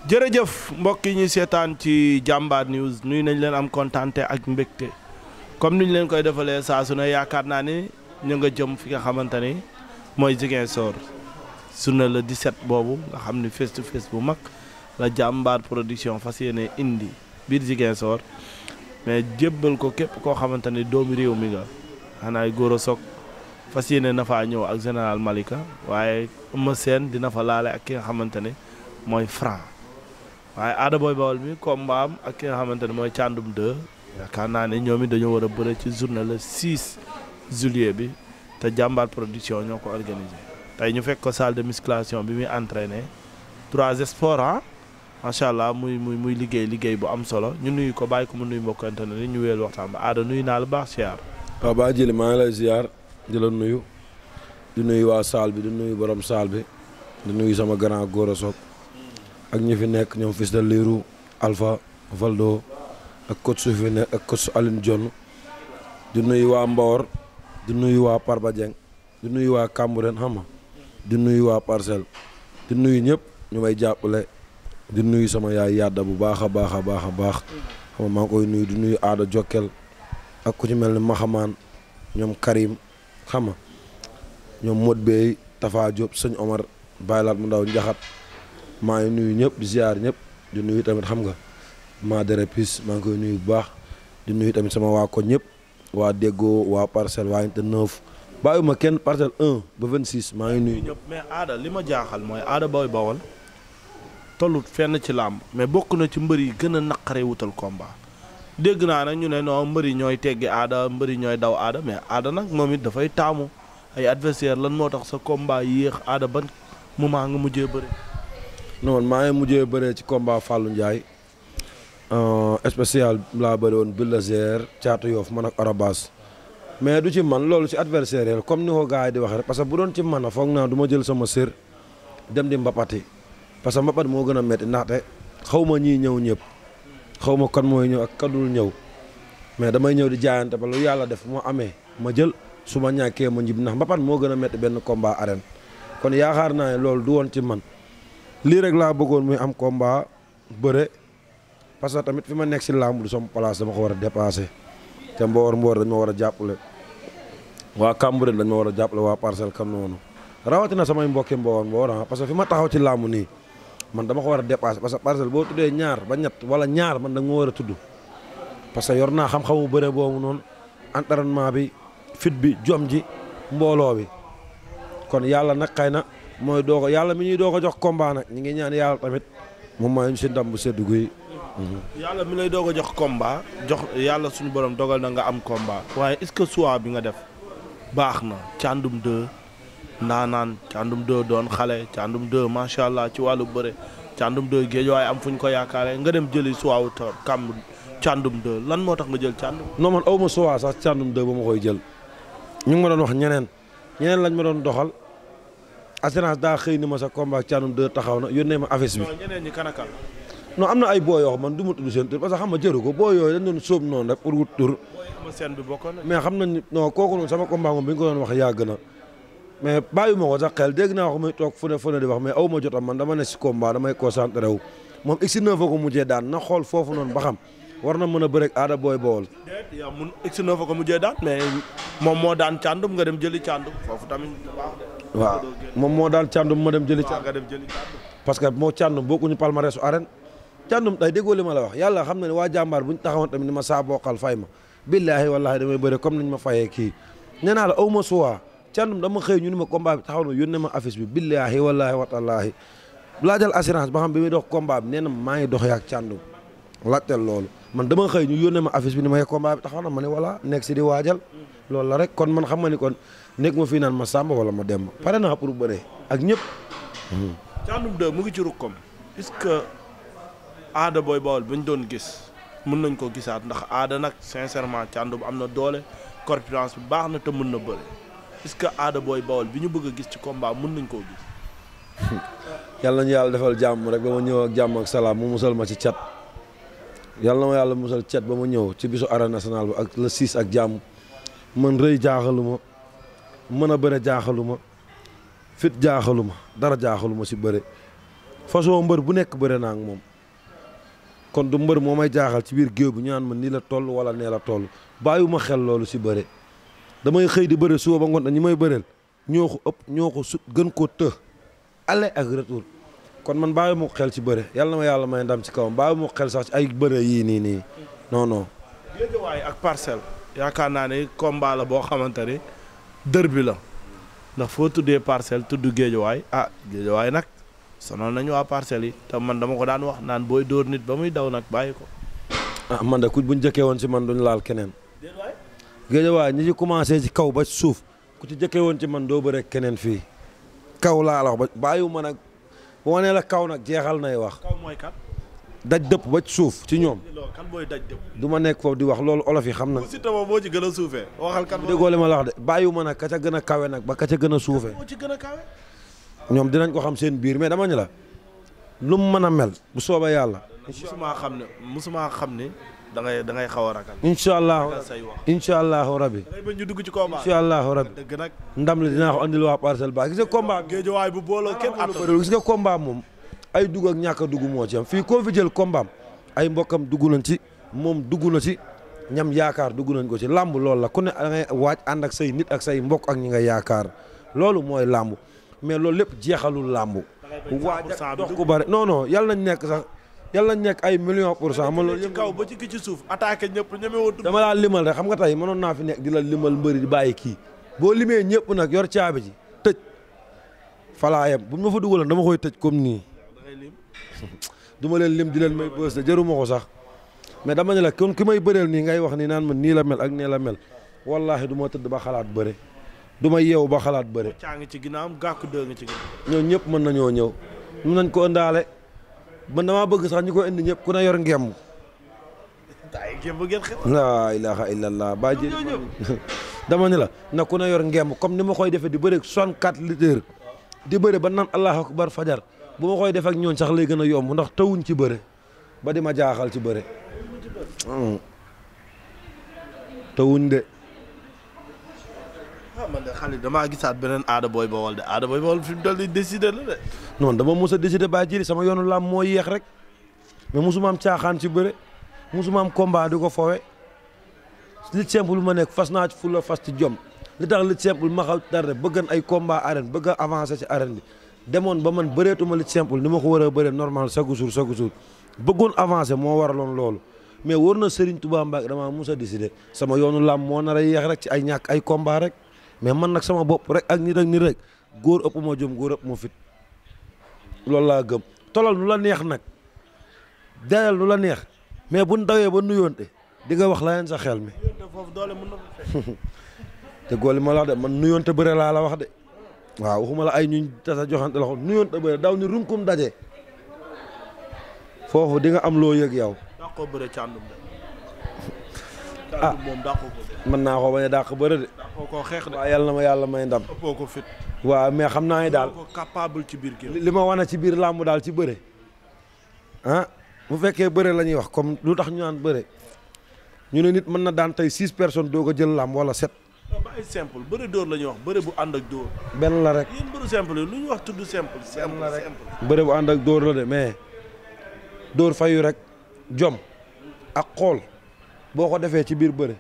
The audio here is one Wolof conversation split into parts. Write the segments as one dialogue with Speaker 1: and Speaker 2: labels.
Speaker 1: jërëjëf mbokk yi ñuy seetaan ci Jambar News nuyu nañ leen am kontaante ak mbégte comme niñ leen koy defalee saa su ne yaakaar naa ni ñu nga jëm fi nga xamante ni mooy Ziguinchor journée le 17 boobu nga xam ni face to face bu mag la Jambar production fas yéene indi biir Ziguinchor mais jébbal ko képp koo xamante ni doomu réew mi nga xanaay góor a soog fas yéene na faa ñëw ak général Malika waaye Eumeu Sène dina fa laale ak ki nga xamante ni mooy Franc waaye Ada Boy Baol mi combat am ak ki nga xamante ne mooy Thiandoum 2 yaakaar naa ne ñoom it dañoo war a bëre ci journée le 6 juillet bi te Jambar production ñoo ko organisé tey ñu fekk ko salle de musculation bi muy entraîné 3 sports macha allah muy liggéey bu am solo ñu nuyu ko bàyyi ko mu nuyu mbokkante ne ñu wéel waxtaan ba Ada nuyu naa la baax ziar.
Speaker 2: waaw baa jëli maa ngi lay ziar di la nuyu di nuyu waa salle bi di nuyu borom salle bi di nuyu sama grand góor a soog ak ñi fi nekk ñoom fils de Lirou Alpha Valdo ak coach su fi nekk ak coach Aline Dione di nuyu waa Mbawar di nuyu waa Parba Dieng di nuyu waa Cambérène xam nga di nuyu waa Parcelles di nuyu ñëpp ñu may jàppale di nuyu sama yaay yadda bu baax a baax a baax a baax xam nga maa ngi koy nuyu di nuyu Aada Jokkel ak ku ci mel ni Maxamaan ñoom Karim xam nga ñoom Modou Bey Tafa Diop sëñ Omar Baylaat mu ndaw Njaxat maa ngi nuyu ñëpp di ziar ñëpp di nuyu tamit xam nga maa dere pis maa ngi koy nuyu bu baax di nuyu tamit sama waa ko ñëpp waa Déggo waa Parcelles waa Unité 9 bàyyiwuma kenn Parcelles 1 ba 26 maa ngi nuyu ñëpp.
Speaker 1: mais Ada li ma jaaxal mooy Ada Boy Baol tollut fenn ci làmb mais bokk na ci mbër yi gën a naqaree wutal combat dégg naa nag ñu ne non mbër yi ñooy teggi Ada mbër yi ñooy daw Ada mais Ada nag moom it dafay taamu ay adversaire lan moo tax sa combat yéex Ada ban moment nga mujjee bëri.
Speaker 2: non man maa ngi mujjee bëree ci combat Fallou Ndiaye spécial laa bëri woon Bulldozer Caatu Yoff man ak Arabas mais du ci man loolu ci adversaire yi comme ni ko gars yi di waxee rek parce que bu doon ci man a foog naa du ma jël sama sër dem di mbapati parce que mbapat moo gën a métti ndaxte xaw ma ñii ñëw ñëpp xaw ma kan mooy ñëw ak kadul ñëw mais damay ñëw di jaayante ba lu yàlla def moo amee ma jël su ma ñàkkee ma njib ndax mbapat moo gën a métti benn combat arène kon yaakaar naa ne loolu du woon ci man lii rek laa bëggoon muy am combat bëre parce que tamit fi ma nekk si làmb du sama place dama ko war a dépassé te mboor dañ ma war a jàppale waa Cambérène dañ ma war a jàppale waa Parcelles kam noonu rawatina samay mbokki mboor parce que fi ma taxaw ci làmb nii man dama ko war a dépassé parce que Parcelles boo tuddee ñaar ba ñett wala ñaar man da nga ma war a tudd parce que yor naa xam-xamu bëre boobu noonu entraînement bi fit bi jom ji mbooloo bi kon yàlla nag xëy na mooy doo ko yàlla mi ñuy doo ko jox combat nag ñi ngi ñaan yàlla tamit moom mooy ñu si ndam bu seddu guy.
Speaker 1: yàlla mi lay doog a jox combat jox yàlla suñu borom dogal na nga am combat waaye est-ce que choix bi nga def baax na Thiandoum 2 ndaanaan Thiandoum 2 doon xale Thiandoum 2 macha allah ci wàllu bëre Thiandoum 2 géej waaye am fu ñu ko yaakaaree nga dem jëli choix wu kàmb Thiandoum 2 lan moo tax nga jël Thiandoum.
Speaker 2: non man aw ma choix sax Thiandoum 2 ba ma koy jël ñu ngi ma doon wax ñeneen lañ ma doon doxal. assurance daa xëy ni ma sa combat Thiandoum 2 taxaw na yónnee ma affiche bi.
Speaker 1: ñeneen ñi kan ak kan.
Speaker 2: non am na ay boo yoo xam man du ma tudd seen tur parce que xam nga jëru ko boo yooyu dañ doon sóob noonu rek pour wut tur.
Speaker 1: seen bi bokkoon na.
Speaker 2: mais xam nañ non kooku noonu sama combat moom bi nga ko doon wax yàgg na mais bàyyi ma ko sax xel dégg naa ko muy toog fu ne di wax mais aw ma jotam man dama ne si combat damay concentré wu moom X9 fa ko mujjee daan na xool foofu noonu ba xam war na mën a bëreeg Ada Boy Baol.
Speaker 1: déet yaa mun X9 fa ko mujjee daan mais moom moo daan Thiandoum nga dem jëli Thiandoum foofu tamit baax de.
Speaker 2: waaw moom moo daan Thiandoum ma dem jëli.
Speaker 1: nga dem jëli Thiandoum.
Speaker 2: parce que moo Thiandoum bokkuñu palmarès su arène Thiandoum tey déggoo li ma la wax yàlla xam na ne waa Jambar bu ñu taxawoon tamit ni ma saa bokkal fay ma billaahi wallaahi damay bëre comme niñ ma fayee kii nee naa la aw ma suwaa Thiandoum dama xëy ñu ni ma combat bi taxaw na yónnee ma affiche bi billaahi wallaahi watallaahi laajal assurance ba xam bi muy dox combat bi nee na maa ngi doxee ak Thiandoum laajteel loolu man dama xëy ñu yónnee ma affiche bi ni ma combat bi taxaw na ma ne voilà nekk si di waajal loolu la rek kon man xam nga ni kon nekk ma fii naan ma Samba wala ma Demba pare naa pour bëre ak ñëpp.
Speaker 1: Thiandoum 2 mu ngi ci rukkam est-ce que Ada Boy Baol ba ñu doon gis mën nañ ko gisaat ndax Ada nag sincèrement Thiandoum am na doole corpulence bi baax na te mën na bëre est-ce que Ada Boy Baol bi ñu bëgg a gis ci combat mën nañ koo gis.
Speaker 2: yàlla nañu yàlla defal jàmm rek ba ma ñëw ak jàmm ak salaam mu musal ma ci cat yàlla na ma yàlla musal cat ba ma ñëw ci bisu arène nationale bi ak le 6 ak jàmm man rëy jaaxalu ma mën a bëre jaaxalu ma fit jaaxalu ma dara jaaxalu ma si bëre façon mbër bu nekk bëre naa ak moom kon du mbër moo may jaaxal ci biir géew bi ñu naan ma nii la toll wala nee la toll bàyyiwuma xel loolu si bëre damay xëy di bëre suba ba ngoon ñi may bëreel ñoo ko ëpp ñoo ko sut gën koo të aller ak retour kon man bàyyiwuma ko xel ci bëre yàlla na ma yàlla may ndam ci kawam bàyyiwuma ko xel sax ci ay bëre yii nii non non.
Speaker 1: Guédiawaye ak Parcelles yaakaar naa ne combat la boo xamante ni derby la ndax foo tuddee Parcelles tudd Guédiawaye Guédiawaye nag sonal nañu waa Parcelles yi te man dama ko daan wax naan booy dóor nit ba muy daw nag bàyyi ko.
Speaker 2: Man de ku buñ jëkkee woon ci man duñ laal keneen. Guédiawaye ñi ci commencé ci kaw ba suuf ku ci jëkkee woon ci man doo bëre keneen fii kaw laa la wax ba bàyyiwuma nag bu ma nee la kaw nag jeexal nay wax.
Speaker 1: kaw mooy kan.
Speaker 2: daj dëpp ba suuf ci ñoom.
Speaker 1: kan booy daj dëpp.
Speaker 2: du ma nekk foofu di wax loolu olof yi xam na.
Speaker 1: aussi tamit boo ci gën a suufee. waxal kan
Speaker 2: déggoo li ma la wax de bàyyiwuma nag ka ca gën a kawe nag ba ka ca gën a suufee.
Speaker 1: moo ci gën a kawe.
Speaker 2: ñoom dinañ ko xam seen biir mais dama ñu la lu mu mën a mel bu soobee yàlla.
Speaker 1: musuma xam ne da ngay xaw a ragal.
Speaker 2: incha allahu rabi.
Speaker 1: da ngay bañ ñu dugg ci combat.
Speaker 2: incha allahu rabi
Speaker 1: dëgg nag.
Speaker 2: ndam li dinaa ko andil waa Parcelles ba gis nga combat.
Speaker 1: Guédiawaye bu booloo kenn attan.
Speaker 2: gis nga combat moom ay dugg ak ñàkk a dugg moo ci am fii koo fi jël combat ay mbokkam dugg nañ ci moom dugg na ci ñam yaakaar dugg nañ ko ci làmb loolu la ku ne da ngay waaj ànd ak say nit ak say mbokk ak ñi nga yaakaar loolu mooy làmb mais loolu lépp jeexalul làmb. waaj ak dox ku bare non yàlla nañ nekk sax. yàlla nañ nekk ay millions %. man loolu
Speaker 1: ci kaw ba ci ki ci suuf attaqué ñëpp ñemewoo.
Speaker 2: dama laa limal rek xam nga tey mënoon naa fi nekk di la limal mbëri di bàyyi kii boo limee ñëpp nag yor caabi ji tëj falaayam bu ma fa dugaloon dama koy tëj comme nii du ma leen lim di leen may bës de jëruma ko sax mais dama ne la kon ki may bëreel nii ngay wax nii naan ma nii la mel ak nii la mel wallaahi du ma tëdd ba xalaat bëre du ma yeewu ba xalaat bëre.
Speaker 1: caa ngi ci ginnaawam gàkku dëgg nga ci ginnaaw.
Speaker 2: ñoo ñëpp mën nañoo ñëw mën nañ ko ëndaale. man damaa bëgg sax ñu ko indi ñëpp ku ne yor ngemb. laa ilaha illallah baa jël dama ne la na ku ne yor ngemb comme ni ma koy defee di bëre 64 litres di bëre ba naan allahu akbar fajar bu ma koy def ak ñooñ sax lay gën a yomb ndax tawuñ ci bëre ba di ma jaaxal ci bëre tawuñ de.
Speaker 1: man de xale damaa gisaat beneen Ada Boy Baol de Ada Boy Baol fi mu toll nii décidé la de.
Speaker 2: non dama mos a décidé baa jëli sama yoonu làmb moo yéex rek mais mosuma am caaxaan ci bëre mosuma am combat di ko fowe li simple ma nekk fas naa ci fulla fas ci jom li tax li simple ma xaw dara bëggan ay combat arène bëgg a avancer ci arène bi demoon ba man bëreetuma li simple ni ma ko war a bëre normal chaque jour bëggoon avancer moo waraloon loolu mais war na Serigne Touba Mbacke damaa mos a décidé sama yoonu làmb moo nar a yéex rek ci ay ñàkk ay combat rek mais man nag sama bopp rek ak nit rek góor ëpp ma jom góor ëpp ma fit loolu laa gëm tolal nu la neex nag dalal nu la neex mais buñ dawee ba nuyoonte di nga wax la leen sa xel mi te góor ma la wax de man nuyoonte bëre laa la wax de waaw waxuma la ay ñuñ tasa joxante la xool nuyoonte bëre daw ni runkum daje foofu di nga am loo yëg yow.
Speaker 1: daa ko bëre càndum de. moom daa ko
Speaker 2: mën naa ko bañ a dàq bëre de.
Speaker 1: daa ko xeex de.
Speaker 2: waaw yàlla na ma yàlla may ndam.
Speaker 1: ëppoo ko fit.
Speaker 2: waaw mais xam naa ne daal
Speaker 1: ko capable ci biir kii.
Speaker 2: li ma wane ci biir làmb daal ci bëre bu fekkee bëre la ñuy wax comme lu tax ñu naan bëre ñu ne nit mën na daan tey 6 personnes doo ko jël làmb wala 7.
Speaker 1: non ba ay simple bëre dóor la ñuy wax bëre bu ànd ak dóor.
Speaker 2: benn la rek.
Speaker 1: yéen bëre simple yi lu ñu wax tudd simple.
Speaker 2: benn la rek bëre bu ànd ak dóor la de mais dóor fayu rek jom ak xool boo ko defee ci biir bëre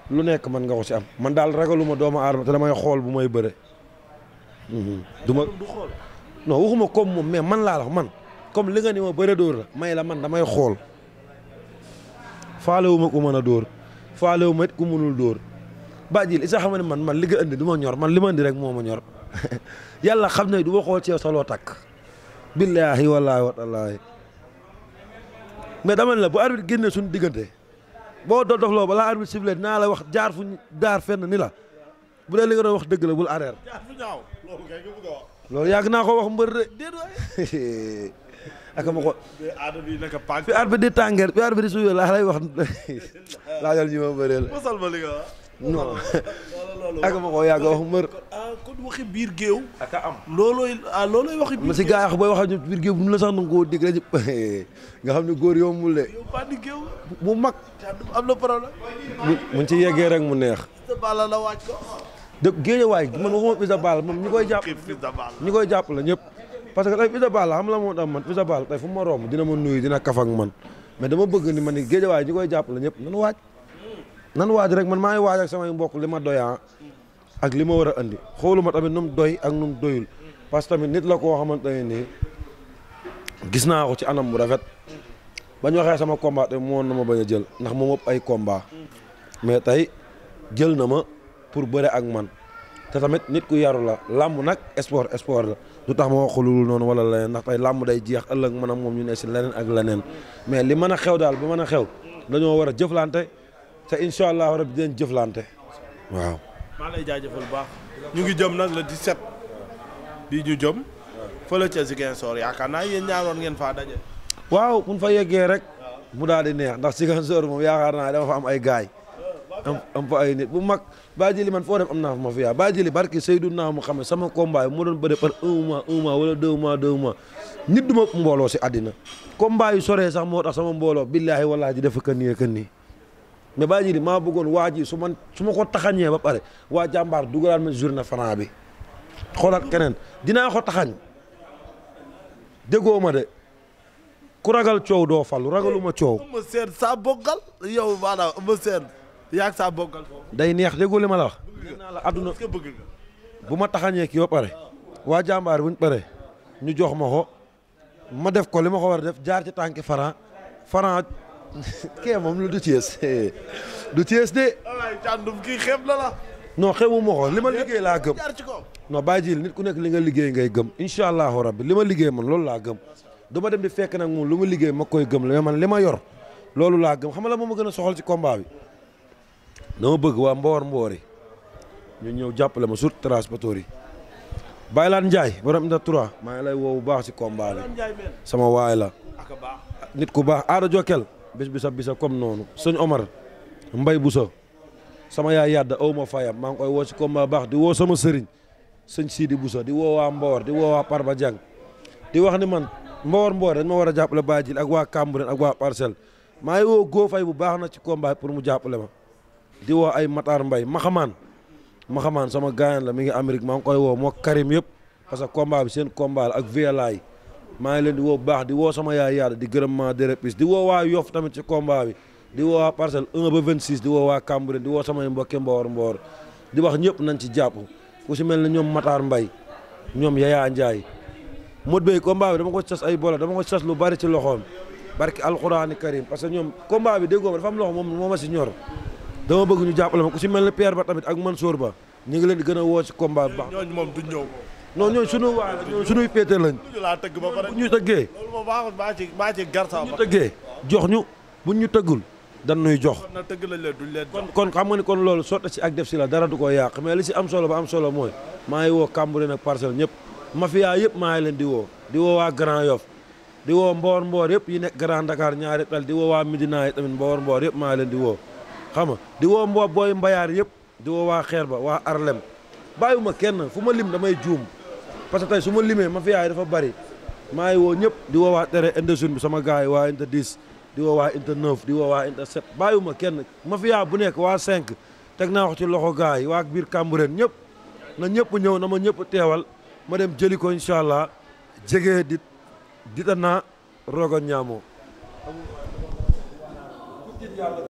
Speaker 2: lu nekk mën nga ko ci am man daal ragaluma doomu aadama te damay xool bu may bëre. du ma
Speaker 1: du xool.
Speaker 2: non waxuma comme moom mais man laa la man comme li nga ni ma bëre dóor la may la man damay xool faalewuma ku mën a dóor faalewuma it ku mënul dóor bàjjil isa xam ne man li nga indi du ma ñor man li ma indi rek moo ma ñor yàlla xam ne du ma xool ci yow saloo takk billaahi wallaahi wa taalaahi mais dama ne la bu arbitre génnee suñu diggante boo dof loo balaa arbitre sifflé dinaa la wax jaar fu jaar fenn ni la bu dee li nga doon wax dëgg la bul arrière.
Speaker 1: jaar fu ñaaw loolu kay nga bëgg a wax.
Speaker 2: loolu yàgg naa ko wax mbër de. ak ma ko.
Speaker 1: aada bi naka paak.
Speaker 2: fi arbitre di tàngeer fi arbitre di suyoo laa lay wax laajal ñi ma bëreel.
Speaker 1: mosal ma li nga wax.
Speaker 2: non ak ma ko yàgg wax mbër.
Speaker 1: kon waxi biir géew.
Speaker 2: ak a am
Speaker 1: loolooy waxi biir
Speaker 2: ma si gaa yi booy wax ak biir géew bu mu la sax na nga koo dégg rek nga xam ne góor yombul de.
Speaker 1: yow bandi géew.
Speaker 2: bu mag.
Speaker 1: am na problème.
Speaker 2: buñ ci yeggee rek mu neex.
Speaker 1: Balla la waaj ko.
Speaker 2: de Guédiawaye man waxuma Fils de Balla moom ñi koy jàpp.
Speaker 1: Fils de Balla
Speaker 2: ñi koy jàpp la ñëpp. parce que tey Fils de Balla xam la moo tax man Fils de Balla tey fu ma romb dina ma nuyu dina kaf ak man mais dama bëgg ni man ni géejawaay ñi koy jàppale ñëpp nan waaj rek man maa ngi waaj ak samay mbokk li ma doyaa ak li ma war a andi xooluma tamit nu mu doy ak nu mu doyul parce que tamit nit la koo xamante ne nii gis naa ko ci anam bu rafet bañ waxee sama combat te moo na ma bañ a jël ndax moom ëpp ay combat mais tey jël na ma pour bëre ak man te tamit nit ku yaru la làmb nag sport la du tax ma wax loolu noonu wala leneen ndax tey làmb day jeex ëllëg man ak moom ñu ne si leneen ak leneen mais li mën a xew daal ba mën a xew dañoo war a jëflante te incha allah rabbi dinañ jëflante waaw.
Speaker 1: maa lay jaajëfal bu baax ñu ngi jëm nag le 17 bii ñu jëm fële ca Ziguinchor yaakaar naa yéen ñaaroon ngeen faa daje.
Speaker 2: waaw bu ñu fa yeggee rek mu daal di neex ndax Ziguinchor moom yaakaar naa dama fa am ay gaay am fa ay nit bu mag baa jëli man foo dem am naa fa ma fi yaa baa jëli barki Seydou naa mu xam ne sama combat yi mu doon bëre par un mois wala 2 mois nit du ma mbooloo si àddina combat yu soree sax moo tax sama mbooloo billaahi wallaahi di def kën nii mais baa jëli maa bëggoon waa ji su ma ko taxañee ba pare waa jàmbaar dugalaat ma journée franc bi xoolaat keneen dinaa ko taxañ déggoo ma de ku ragal coow doo fallu ragaluma coow.
Speaker 1: ma seen saa boggal yow maanaam ma seen yaa saa boggal
Speaker 2: day neex déggoo li ma la wax. naa la àdduna
Speaker 1: bëgg nga
Speaker 2: bu ma taxañee kii ba pare waa jàmbaar buñ pare ñu jox ma ko ma def ko li ma ko war a def jaar ci tànki Franc kee moom lu du Thiès du Thiès de.
Speaker 1: wallaay càndum kii xeeb la la.
Speaker 2: non xewu ma ko li ma liggéey laa gëm.
Speaker 1: jaar ci kaw
Speaker 2: non bàyyi ji nit ku nekk li nga liggéey ngay gëm incha allahu rabbi li ma liggéey man loolu laa gëm du ma dem di fekk nag moom lu ma liggéey ma koy gëm la man li ma yor loolu laa gëm xam nga la moom ma gën a soxal ci combat bi dama bëgg waa mboor yi ñu ñëw jàppale ma surtout transporteur yi Baye Laat Ndiaye borom Inda 3 maa ngi lay woo bu baax ci combat bi sama waay la nit ku baax aada Jokkel bés bisa comme noonu sëñ Omar Mbay Busa sama yaay yàdda aw ma fayam maa ngi koy woo ci combat baax di woo sama sëriñ sëñ Sidi Busa di woo waa Mboor di woo waa Parba Diang di wax ni man Mboor dañ ma war a jàppale Baye Jil ak waa Cambérène ak waa Parcelles maa ngi woo Go Fay bu baax na ci combat pour mu jàppale ma di woo ay Matar Mbay Maxamaan sama gaayan la mi ngi Amérique maa ngi koy woo moo Karim yëpp parce que combat bi seen combat la ak VLA maa ngi leen di woo bu baax di woo sama yaay yaada di gërëm ma dérépis di woo waa Yoff tamit ci combat bi di woo waa Parcelles 1 ba 26 di woo waa Cambérène di woo samay mbokki Mboor di wax ñëpp nañ ci jàpp ku si mel ne ñoom Matar Mbay ñoom Yaya Ndiaye Modou Bey combat bi dama ko sas ay bola dama ko sas lu bari ci loxoom barki alxuraani karim parce que ñoom combat bi déggoo ma dafa am loxo moom moo ma si ñor dama bëgg ñu jàppale ma ku si mel ne Pierre ba tamit ak Mansour Ba ñu ngi leen di gën a woo ci combat bi baax
Speaker 1: ñooñu moom duñ ñëw
Speaker 2: non ñooñu sunu waa ñooñu sunuy péete lañ
Speaker 1: laa tëgg ba pare
Speaker 2: bu ñu tëggee
Speaker 1: loolu moom baa ci garsa
Speaker 2: bu ñu tëggee jox ñu buñ ñu tëggul dan nuy jox
Speaker 1: na tëgg lañ leen duñ leen jox
Speaker 2: kon xam nga ni kon loolu sotti si ak def si la dara du ko yàq mais li si am solo ba am solo mooy maa ngi woo Cambérène ak Parcelles ñëpp mafia yëpp maa ngi leen di woo waa Grand Yoff di woo mboor yëpp yi nekk Grand Dakar ñaari tal di woo waa Médina yi tamit mboor yëpp maa ngi leen di woo xam nga di woo booy mbayaar yëpp di woo waa xeer ba waa Arlem bàyyiwuma kenn fu ma lim damay juum parce que tey su ma limee mafia yi dafa bari maa ngi woo ñëpp di woo waa tere Indosun bi sama gars yi waa Inter 10 di woo waa Inter 9 di woo waa Inter 7 bàyyiwuma kenn mafia bu nekk waa 5 teg naa ko ci loxo gars yi waa biir Cambérène ñëpp na ñëpp ñëw na ma ñëpp teewal ma dem jëli ko incha allah jege dita naa rogo ñaamoo